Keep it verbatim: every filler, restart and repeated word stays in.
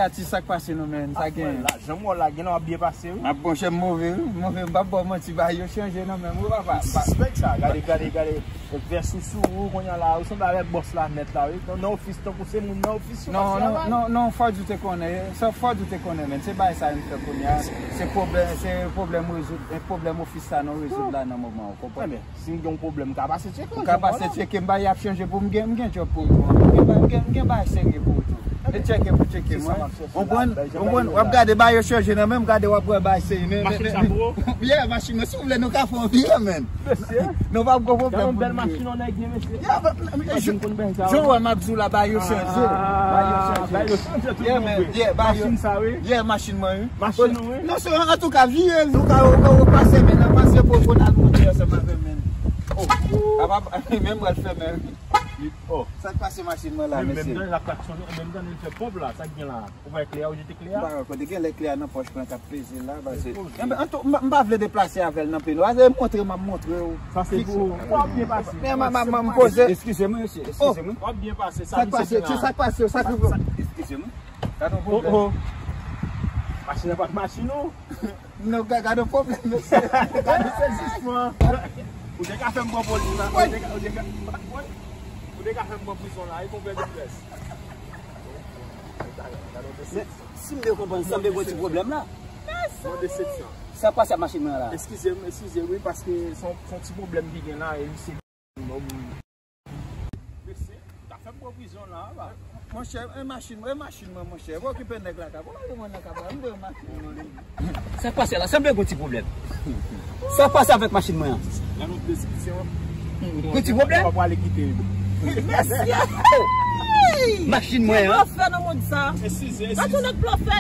Atis, sa k pase non, menn? Sa gen? Lajan m wè w la, gen lè w ap byen pase, wi. Ap, monchè, m move, wi. M move, m p ap ba w manti, bagay yo chanje non, menn, wi, papa. M sispèk sa. Gade, gade, gade. Vès ou sou ou, kounye a la, ou sanble avèk bòs la nèt la, wi. Nan, nan ofis, tankou se moun nan ofis yo, non, non, non, non, Fòdou te konnen. Sa Fòdou te konnen, menn. Se bagay sa m fè kounye a. Se pwoblèm, se pwoblèm rezoud, e pwoblèm ofis sa nou rezoud la nan moman an, ou konprann? Ebyen, si m gen yon pwoblèm, m ka pase tcheke. Ou ka pase tcheke, m ba y ap chanje pou m gen, m gen djòb pou ou tou. M gen, m gen, m gen bagay serye pou ou tou. E tcheke pou tcheke, mwen. Konprann? Konprann? W ap gade bagay yo chanje nan men m, gade w ap wè bagay serye. Men, men, men, yeah, machin mwen, si w vle, nou ka fè yon vire, menn. Mesye. Nou p ap gen pwoblèm pou nou. Gade yon bèl machin yon nèg gen, mesye. Yeah, but, men, men, Machin konn bèl sa, jan w wè m ap di w la, bagay yo chanje. Bagay yo chanje. Bagay yo chanje tout. Yeah, man, yeah, bagay yo. Machin sa, wi. Yeah, machin mwen, wi. Machin ou, wi. Non, se, antouka, vire l, ou ka, ou ka repase, men nan pase pou, pou n al monte ansanm avè m, men. Oh. Apa, menm pral fèmen, wi. Oh. Sa k pase machin mwen la, mesye? Menm dan l ap klaksonnen, menm dan l fè ponp la, sa k gen la? Ou wè klè a, ou jete klè a? M pa wè kote gen lè klè a nan pòch mwen k ap peze la, pase. Enben, antou, m pa, m pa vle deplase avè l nan pye nou. Ase montre m ap montre w. Sa se pou ou. W ap byen pase. Men, m, m, m, m poze. Eskize m, mesye, eskize m. W ap byen pase, sa misye fè la. Sa k pase, sa k pase, sa k pase. Eskize m. Gade yon pwoblèm. Oh, oh. Machin nan pa t machin ou? Non, ga-, gade yon pwoblèm, mesye. Gade sezisman. Ou te ka fè m pran polis la. Ou te ka, ou te ka, ou te ka fè m pran prizon la, e konpè de près. Men, si m byen konprann, sanble gon ti pwoblèm la. Yon desepsyon. Sa k pase ak machin mwen an la? Eskize m, eskize, wi, paske se yon, se yon ti pwoblèm ki gen la, e misye, mesye, ta fè m pran prizon la, ba. Monchè, e machin mwen, e machin mwen, monchè. Pa okipe nèg la, ka. Pa okipe mwen nan kaba, m voye machin mwen. Sa k pase la? Sanble gon ti pwoblèm. Sa k pase avèk machin mwen an? Nan yon deskripsyon. Gon ti pwoblèm? Mwen prale kite. Mesye! Machin mwen an? Blofè nan mond sa. Eskize, eskize. Gade yon nèg blofè.